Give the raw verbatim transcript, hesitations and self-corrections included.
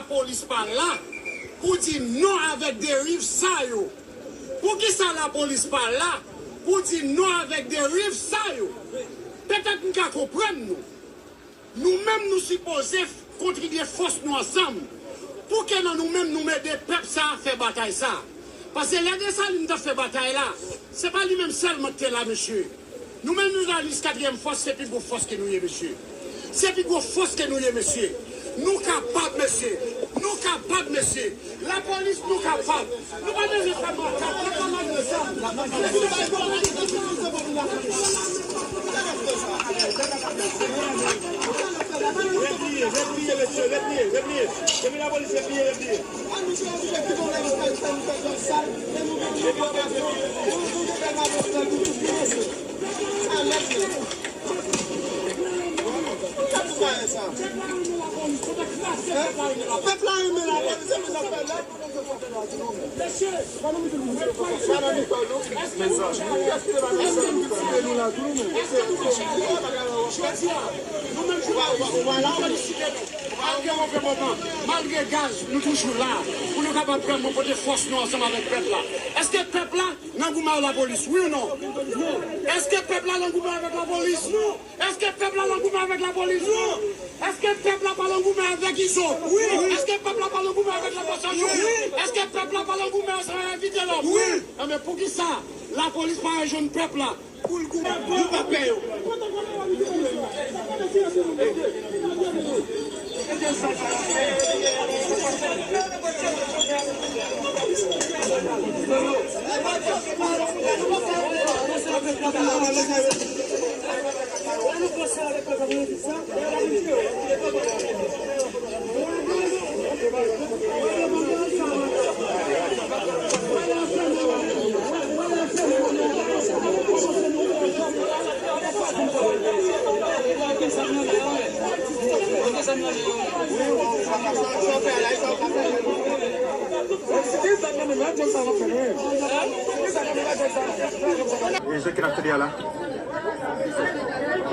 Lapolis pa la pou di non avèk deriv sa yo? Poukisa lapolis pa la pou di non avèk deriv sa yo? Petèt m ka konprann nou. Nou menm nou sipoze kontribye fòs nou ansanm pou ke nan nou menm nou ede pèp sa a fè batay sa a. Paske lè Desalin t ap fè batay la, se pa li menm sèlman ki te la, mesye. Nou menm nou jounalis katriyèm fòs, se pi gwo fòs ke nou ye, mesye. Se pi gwo fòs ke nou ye, mesye. Nou kapab, mesye. Nou kapab, mesye. Lapolis, nou kapab. Nou pa bezwen fè makak, nou pa bezwen zam. Repliye, repliye, mesye, repliye, repliye. Depi lapolis repliye, repliye. Pèp la renmen lapolis, se pou sa fè lòd. Jodi a, nou menm jounalis, nou felisite nou. Malgre move moman, malgre gaz, nou toujou la pou nou kapab vrèman pote fòs nou ansanm avèk pèp la. Èske pèp la nan goumen ak lapolis, wi ou non? Èske pèp la nan goumen avèk lapolis? Non. Èske pèp la nan goumen avèk lapolis? Non. Èske pèp la pa nan goumen avèk Izo? Wi. Èske pèp la pa nan goumen avèk Lafòs Alyans? Wi. Èske pèp la pa nan goumen ansanm avèk Vitelòm? Wi. Enben, poukisa lapolis pa rejwenn pèp la pou l goumen? Nou pa pè yo. E jan ki n ap fè a la.